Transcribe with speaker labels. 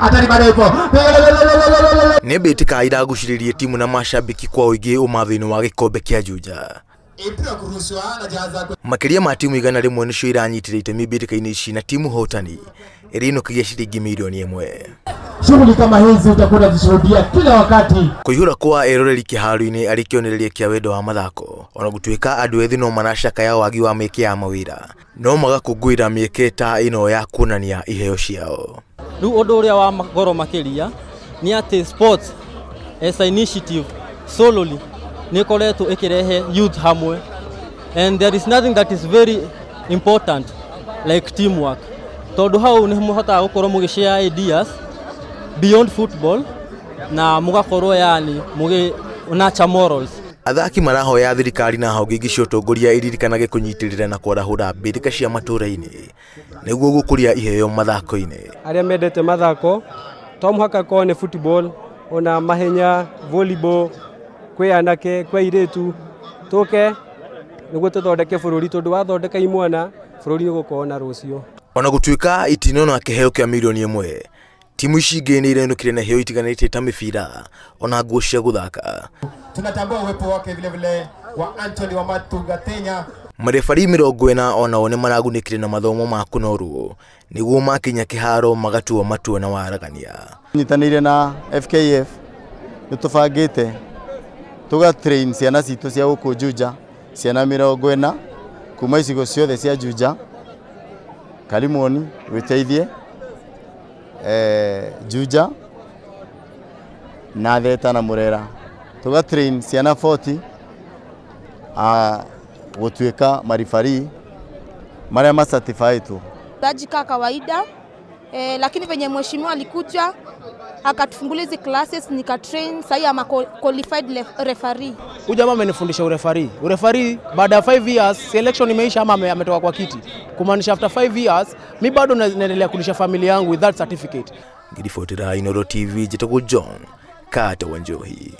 Speaker 1: Hatari bado ipo.
Speaker 2: Nĩ mbĩtĩka iragucĩrĩirie timu na mashabiki kwa ũingĩ ũmathĩ-inĩ wa gĩkombe kĩa Juja.
Speaker 1: Mpira kurushwa anajaza
Speaker 2: Makĩria ma timu 100 nĩcio iranyitire itemi mbĩtĩka-inĩ ici na timu hotani ĩrĩinũkagia ciringi mirioni 1.
Speaker 1: Shughuli kama hizi utakuwa unazishuhudia kila wakati.
Speaker 2: Kũihũra kwa eroreri kĩharo-inĩ arĩ kĩonereria kĩa wendo wa mathako ona gũtuĩka andũ ethĩ no maracakaya wagi wa mĩeke ya mawĩra no magakũngũĩra mĩeke ta ĩno ya kuonania iheo ciao.
Speaker 3: Rĩu ũndũ ũrĩa wa goro makĩria nĩ atĩ sports as a initiative solely nĩ ĩkoretwo ĩkĩrehe youth hamwe, and there is nothing that is very important like teamwork, tondũ hau nĩ mũhotaga gũkorwo mũgĩ share ideas beyond football na mũgakorwo yani mũgĩ nurture morals.
Speaker 2: Athaki marahoya thirikari na honge ingĩ cia ũtongoria iririkanage kũnyitĩrĩra na kwarahũra mbĩtĩka cia matũũra-inĩ nĩguo gũkũria iheo mathako-inĩ.
Speaker 4: Arĩa mendete mathako, to mũhaka korwo nĩ football, ona mahenya, volleyball, kwĩ anake, kwĩ airĩtu, tũke nĩguo tũthondeke bũrũri, tondũ wathondeka imwana, bũrũri nĩ ũgũkorwo na rũciũ.
Speaker 2: Ona gũtuĩka itinona kĩheo kĩa mirioni 1, timu ici ingĩ nĩ irenũkire na iheo itiganĩte ta mĩbira ona nguo cia gũthaka.
Speaker 1: Tunatambua uwepo wake vile vile wa Anthony wa Matuga Tenya.
Speaker 2: Marebari 40 onao nĩ maragunĩkire na mathomo ma kũnorwo nĩguo makinya kĩharo magatua matua na waragania.
Speaker 5: Nyitanĩire na FKF nĩ tũbangĩte tũga train ciana citũ cia gũkũ Juja, ciana 40 kuma icigo ciothe cia Juja, Karimoni, wĩteithie, Juja na Theta na Murera, tũga train ciana 40 a gũtuĩka maribari marĩa macertifiedwo.
Speaker 6: Taji kaa kawaida lakini venye mheshimiwa alikuja akatufungulia hizi classes, nika train, sahii ama qualified referee.
Speaker 7: Huyu jamaa amenifundisha ureferee. Ureferee baada ya 5 years selection imeisha ama ametoka kwa kiti. Kumaanisha after 5 years mi bado naendelea kulisha familia yangu with that certificate.
Speaker 2: Ngiribotera Inooro TV, njĩtagwo John Kata Wanjohi.